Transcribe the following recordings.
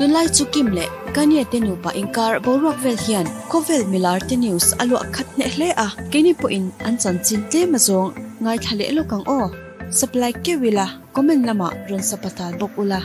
Tunlai chu Kim leh Kanye te nupa inkar boruak vel hian khawvel milar te news a luah khat hneh hle a, keini pawhin an chanchin tlem azawng ngaithla leh lawk ang aw. Supply keuh ila, comment lamah rawn sapatal bawk ula.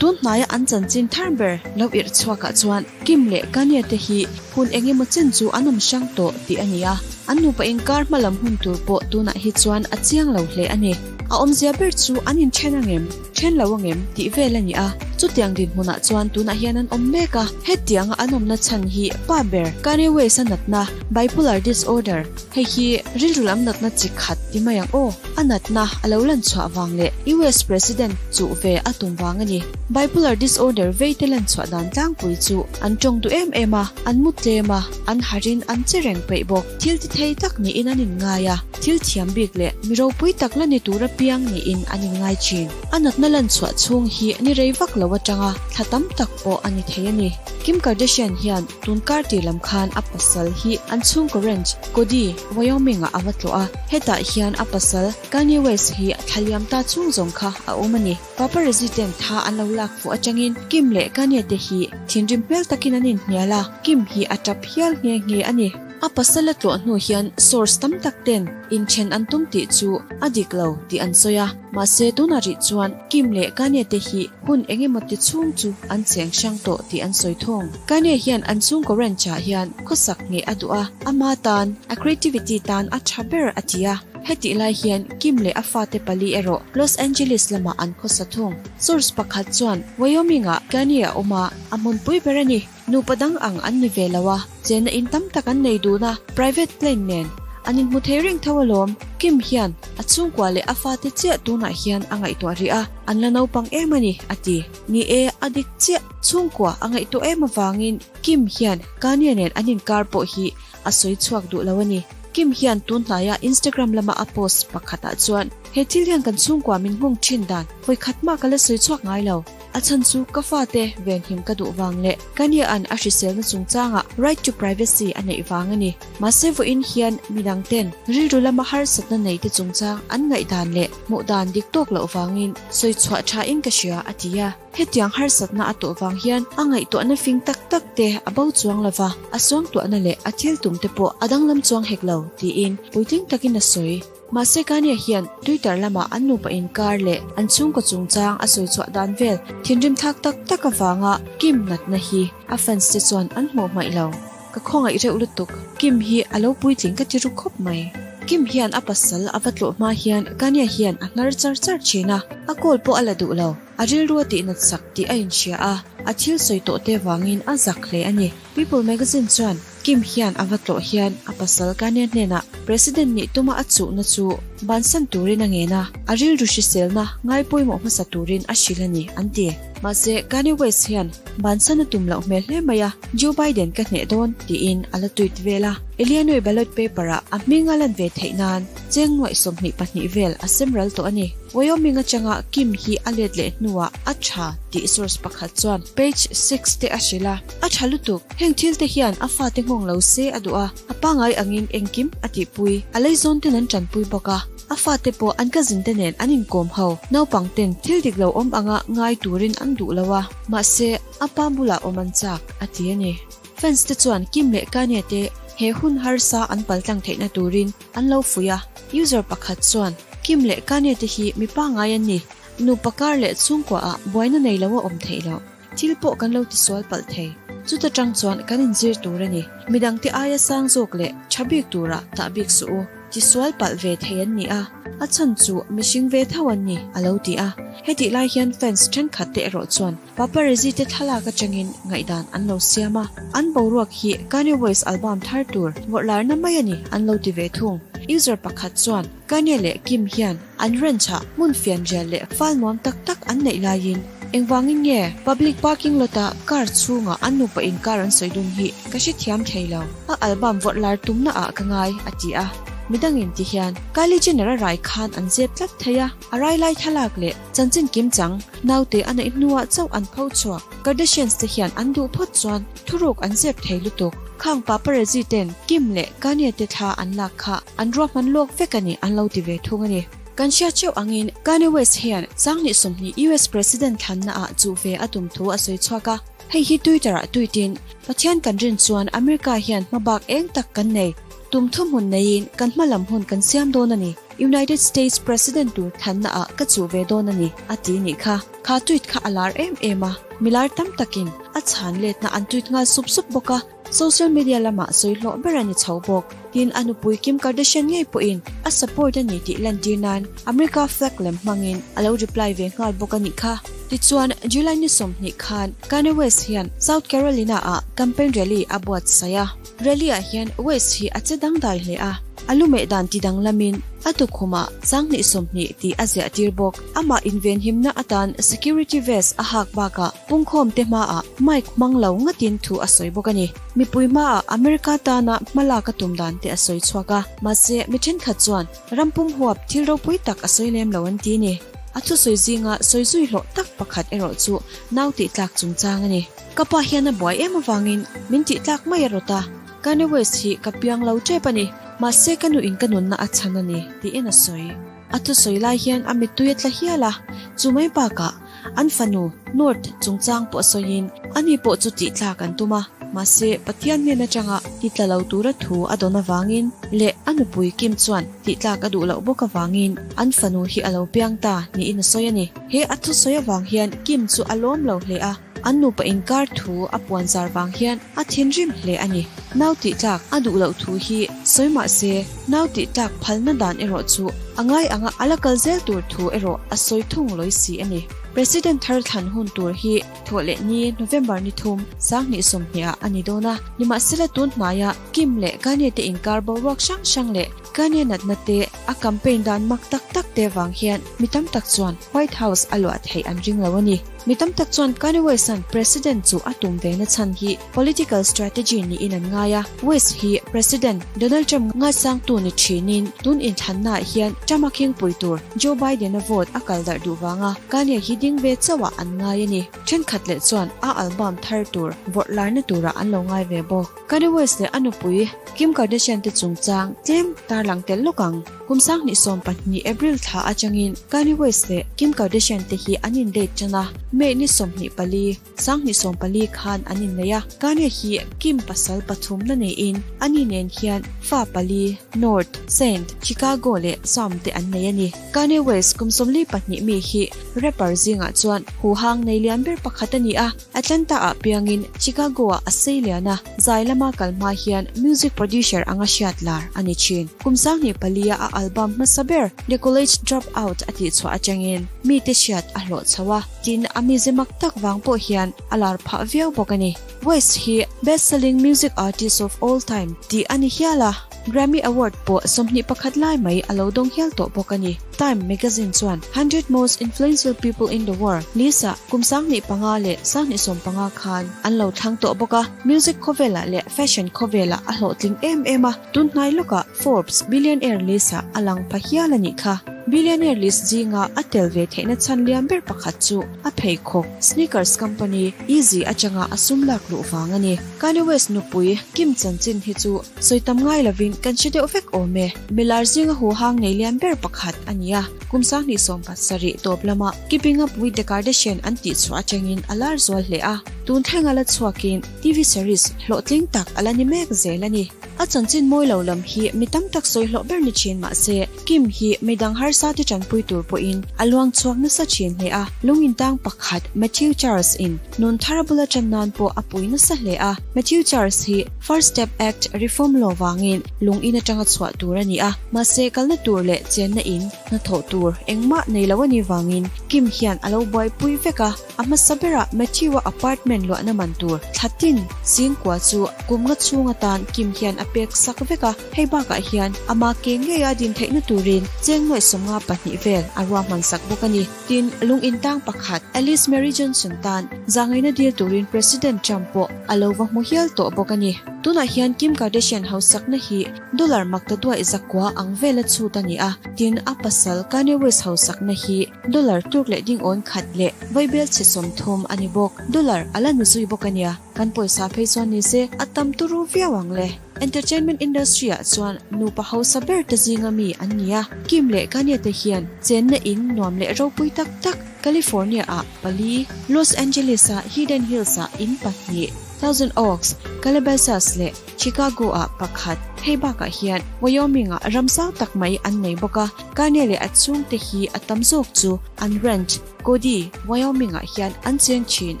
Tun hnaia an chanchin thar ber lo irh chhuakah chuan Kim leh Kanye te hi hun eng emaw chen chu an awm hrang tawh tih a ni a, an nupa inkar hmalam hun tur pawh tunah hi chuan a chiang lo hle a ni. A awmzia ber chu an inthen angem, then lo angem tih vel a ni a, chutiang dinhmunah chuan tunah hian an awm mek a, hetianga an awmna chhan hi pa ber Kanye West-a natna bipolar disorder, Hei hi rilru lam natna chi khat ti mai ang aw. A natna a lo lan chhuah vang leh US President chuh ve a tum vang a ni. Bipolar disorder vei te lan chhuah dan tlangpui chu an tawng duh em em a, an mu tlem a, an harin an che reng peih bawk. Thil ti thei tak niin an inngai a, thil thiam bik leh mi ropui tak la ni tur apiang niin an inngai thin. A natna lan chhuah chhung hi ni rei vak lo atanga thla tam tak pawh a ni thei a ni. Kim Kardashian hian Tun kar tir lam khan a pasal hi an chhungkaw ranch, Cody, Wyoming ah a va tlawh a. Hetah hian a pasal, Kanye West hi thla liam ta chhung zawng kha a awm a ni. Paparazzi ten tha an lo lak fuh atangin Kim leh Kanye te hi thinrim hmel takin an inhnial a, Kim hi a tap hial nghe nghe a ni. A pasal a tlawh hnu hian source tam tak ten inthen an tum tih chu a dik lo tih an sawi a, mahse tunah rih chuan Kim leh Kanye te hi hun eng emaw ti chhung chu an cheng hrang tawh tih an sawi thung. Kanye hian an chhungkaw ranch ah hian khawsak ngei a duh a, ama tan a creativity tan a tha ber a ti a, hetih lai hian Kim leh a fate pali erawh Los Angeles lamah an khawsa thung. Source pakhat chuan Wyoming ah Kanye a awm a, a hmunpui ber a ni. Nupa dang ang an ni ve lo a, chenna in tam tak an nei dun a, private plane nen an inhmu thei reng tho alawm. Kim hian a chhungkua leh a fate chiah tunah hian a ngaihtuah rih a, an la naupang em a ni, a ti. Ni e, a dik chiah. Chhungkua a ngaihtuah em avangin Kim hian Kanye nen an inkar pawh hi a sawi chhuak duh lo a ni. Kim hian tun hnaia Instagram lama a post pakhatah chuan, He thil hian kan chhungkua min nghawng thin dan vawikhat mah ka la sawi chhuak ngai lo. A chhan chu ka fate venhim ka duh vang leh Kanye-a'n a hriselna chungchangah right to privacy a neih vang a ni. Mahse vawiin hian midang ten rilru lama harsatna nei te chungchang an ngaihdan leh hmuh dan dik tawk loh vangin sawi chhuah tha in ka hria a ti a. Hetiang harsatna a tawh vang hian a ngaihtuahna fing tak tak te a bo chuang lova, a suangtuahna leh a thil tum te pawh a danglam chuang hek lo tiin puitling takin a sawi. Mahse Kanye hian Twitter lamah an nupa inkar leh an chhungkaw chungchang a sawi chhuah dan vel thinrim thlak tak tak avanga Kim natna hi a fans te chuan an hmuh hmaih lo. Ka khawngaih reuh lutuk, Kim hi a lo puitling ka ti ru khawp mai. Kim hian a pasal a va tlawh hma hian Kanye hian a hnar char char thin a, a call pawh a la duh lo. A rilru a tihnat sak tih a inhria a, a thil sawi tawh te vangin a zak hle a ni. People magazine chuan Kim hian a va tlawh hian a pasal Kanye hnenah President nih tuma a chuhna chu bansan turin a ngen a, a rilru hriselna ngai pawimawh hmasa turin a hrilh a ni, an ti. Mahse, Kanye West hian bansan a tum loh hmel hle mai a, Joe Biden ka hneh dawn, tiin a la tweet vel a. Illinois ballot paper-ah a hming a lan ve theih nan cheng nuaih 22 vel a sem ral tawh a ni. Wyoming atanga Kim hi a let leh hnuah a tha tih source pakhat chuan page 6 te a hrilh a. A tha lutuk, heng thil te hian a fate nghawng lo se a duh a, a pangai angin engkim a tihpui, a leizawn ten an tanpui bawk a, a fate pawh an cousin te nen an inkawm ho, naupang ten thil dik lo awm anga ngai turin an duh lo a, mahse a pa bulah awm an chak, a ti a ni. Fans te chuan Kim leh Kanye te he hun harsa an paltlang theihna turin an lo fuih a, user pakhat chuan Kim leh Kanye te hi mi pangai an ni, nupa kar leh chhungkua ah buaina nei lo a awm theih loh. Thil pawh kan lo tisual palh thei. Chuta tang chuan kan inzir tur a ni. Midangte aia sang zawk leh tha bik turah tah bik suh u. Tisual palh ve thei an ni a, a chhan chu mihring ve tho an ni, a lo ti a. Hetih lai hian fans thenkhat te erawh chuan paparazzi te thlalak atangin ngaihdan an lo siam a. An boruak hi Kanye West album thar tur vawrhlarna mai a ni an lo ti ve thung. User pakhat chuan Kanye leh Kim hian an ranch ah hmun fianrial leh fal nuam tak tak an neih laiin engvangin nge public parking lot ah car chhungah an nupa in car an sawi dun hi ka hrethiam thei lo, a album vawrh lar tumna ah ka ngai a ti a. Midangin ti hian Kylie Jenner a rai khan an zep tlat thei a, a rai lai thlalak leh chanchin kimchang naute a neih hnuah chauh an pho chhuak. Kardashians te hian an duh phawt chuan thuruk an zep thei lutuk. Khang paparazzi ten Kim leh Kanye te thla an lak kha an ruahman lawk vek a ni an lo ti ve thung a ni. Kan hriat theuh angin Kanye West hian 2020 US President thlanna ah chuh ve a tum thu a sawi chhuak a. Hei hi Twitter ah tweet in, Pathian kan rin chuan America hian hmabak eng tak kan nei. Tum thuhmun neiin kan hma lam hun kan siam dawn a ni. United States President tur thlanna ah ka chuh ve dawn a ni, a ti nih kha. Kha tweet kha a lar em em a, milar tam takin a chhan letna an tweet nghal sup sup bawk a. Social media lamah sawi hlawh ber a ni chho bawk. Tin, a nupui Kim Kardashian ngei pawhin a support a ni tih lantir nan America flag lem hmangin a lo reply ve nghal bawk a nih kha. Tichuan, July ni 20 khan Kanye West hian South Carolina-ah campaign rally a buatsaih a. Rally-ah hian West hi a che dangdai hle a, a lumeh dan ti danglamin a tukhumah 2020 tih a ziah tir bawk. Amah invenhimna atan security vest a hak bakah pungkhawm te hmaah mic hmang lo ngatin thu a sawi bawk a ni. Mipui hmaah America tana hmalak a tum dan te a sawi chhuak a, mahse mi thenkhat chuan ram pum huap thil ropui tak a sawi lem lo an ti ni. A thusawi zinga sawi zui hlawh tak pakhat erawh chu nau tihtlak chungchang a ni. Ka pa hian a buai em avangin min tihtlak mai a rawt a, Kanye West hi ka piang lo tep a ni, mahse ka nuin ka nunna a chhan a ni, tiin a sawi. A thusawi lai hian a mittui a tla hial a, chu mai bakah an fanu North chungchang pawh sawiin ani pawh chu tihtlak an tum a, mahse Pathian hnen atanga titla lo tura thu a dawn avangin leh a nupui Kim chuan tihtlak a duh loh bawk avangin an fanu hi a lo piang ta niin a sawi a ni. He a thusawi avang hian Kim chu a lawm lo hle a. An nupa inkar thu a puan zar vang hian a thinrim hle a ni. Nau tihtlak a duh loh thu hi sawi mah se, nau tihtlak phalna dan erawh chu a ngai anga a la kal zel tur thu erawh a sawi thung lawi si a ni. President thar thlan hun tur hi Thawhlehni, November ni thum, 2020 ah a ni dawn a. Nimahsela tun hnaia Kim leh Kanye te inkar boruak hrang hrang leh Kanye natna te a campaign dan mak tak tak te vang hian mi tam tak chuan White House a luah theih an ring lo a ni. Mi tam tak chuan Kanye West-a'n President chu a tum ve na chhan hi political strategy niin an ngai a. West hi President Donald Trump ngaisangtu ni thinin tun inthlannaah hian Trump-a khingpui tur Joe Biden-a vote a kal darh duh vanga Kanye hi ding ve chauhah an ngai a ni. Thenkhat leh chuan a album thar tur vawrh larna turah an lo ngai ve bawk. Kanye West leh a nupui Kim Kardashian te chungchang tlem tarlang tel lawk ang. Kum 2012 April thla atangin Kanye West leh Kim Kardashian te hi an in date tan a, May ni 24, 2014 khan an innei a. Kanye hi Kim pasal pathum na neiin ani nen hian fa pali, North, Saint, Chicago leh Psalm te an nei a ni. Kanye West kum 42 mi hi rapper zingah chuan huhang nei lian ber pakhat a ni a. Atlanta-ah piangin Chicago-ah a sei lian a, zai lama kal hma hian music producer anga hriat lar a ni thin. Kum 2004-a a album hmasa ber The College Dropout a tihchhuah atangin mite hriat a hlawh chho a, tin a mize mak tak vang pawh hian a lar phah viau bawk a ni. West hi Best-selling music artist of all time tih a ni hial a, Grammy Award pawh 21 lai mai a lo dawng hial tawh bawk a ni. Time magazine chuan 100 Most Influential People in the World list-ah kum 2005 leh 2015 khan an lo thlang tawh bawk a. Music khawvelah leh fashion khawvelah a hlawhtling em em a, tun hnai lawkah Forbes Billionaire list-ah a lang pha hial a nih kha. Billionaire list zinga a tel ve theihna chhan lian ber pakhat chu a pheikhawk sneakers company Yeezy atanga a sum lak luh vang a ni. Kanye West nupui Kim chanchin hi chu sawi tam ngai lovin kan hre deuh vek awm e. Milar zinga huhang nei lian ber pakhat a ni a, kum 2017 tawp lama Keeping Up with the Kardashian an tihchhuah atangin a lar zual hle a, tun thleng a la chhuakin TV series hlawhtling tak a la ni mek zel a ni. A chanchin mawi lo lam hi mi tam tak sawi hlawh ber ni thin mah se, Kim hi midang harsa te tanpui tur pawhin a luang chhuak nasa thin hle a, lung intang pakhat Matthew Charles in nun thar bula tan nan pawh a pui nasa hle a. Matthew Charles hi First Step Act reform law vangin lung in atanga chhuah tur a ni a, mahse kalna tur leh chenna in hnathawh tur engmah nei lo a ni vangin Kim hian a lo buaipui vek a. A hmasa berah Matthew-a apartment luahna man tur thlatin singkua chu kum nga chhung atan Kim hian a pek sak vek a, hei bakah hian ama ke ngeia din theihna turin cheng nuaih 52 vel a ruahman sak bawk a ni. Tin, lung intang pakhat Alice Mary Johnson tan zahngaihna dil turin President Trump pawh a lo va hmu hial tawh bawk a ni. Tunah hian Kim Kardashian hausakna hi dollar makta duaih zakua ang vela chhut a ni a, tin a pasal Kanye West hausakna hi dollar tluk leh ding awn khat leh vaibel chhe 30 a ni bawk. Dollar a la ni zui bawk a nia, kan pawisa phei chuan ni se a tam turu viau ang le. Entertainment industry ah chuan nupa hausa ber te zinga mi an ni a, Kim leh Kanye te hian chenna in nuam leh ropui tak tak California ah pali, Los Angeles ah Hidden Hills ah in pahnih, Thousand Oaks, Calabasas leh Chicago ah pakhat, hei bakah hian Wyoming ah ram sang tak mai an nei bawk a, Kanye leh a chhungte hi a tam zawk chu an ranch, Cody, Wyoming ah hian an cheng thin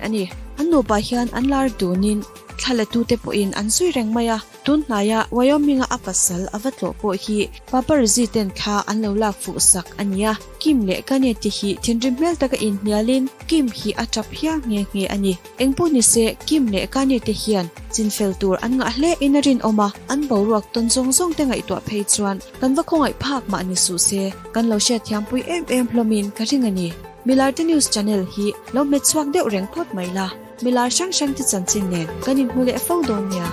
a ni. An nupa hian an lar dunin thla la tute pawhin an zui reng mai a, tun hnaia Wyoming-a a pasal a va tlawh pawh hi paparazzi ten thla an lo lak fuh sak a ni a. Kim leh Kanye te hi thinrim hmel taka inhnialin Kim hi a tap hial nghe nghe a ni. Engpawh ni se, Kim leh Kanye te hian chinfel tur an ngah hle in a rinawm a, an boruak tawn zawng zawng te ngaihtuah phei chuan kan va khawngaih phak mah ni suh se, kan lo hriatthiampui em em hlawmin ka ring a ni. Milarte News Channel hi lo hmet chhuak deuh reng phawt mai la. Milar hrang hrang te chanchin nen kan inhmu leh fo dawn nia.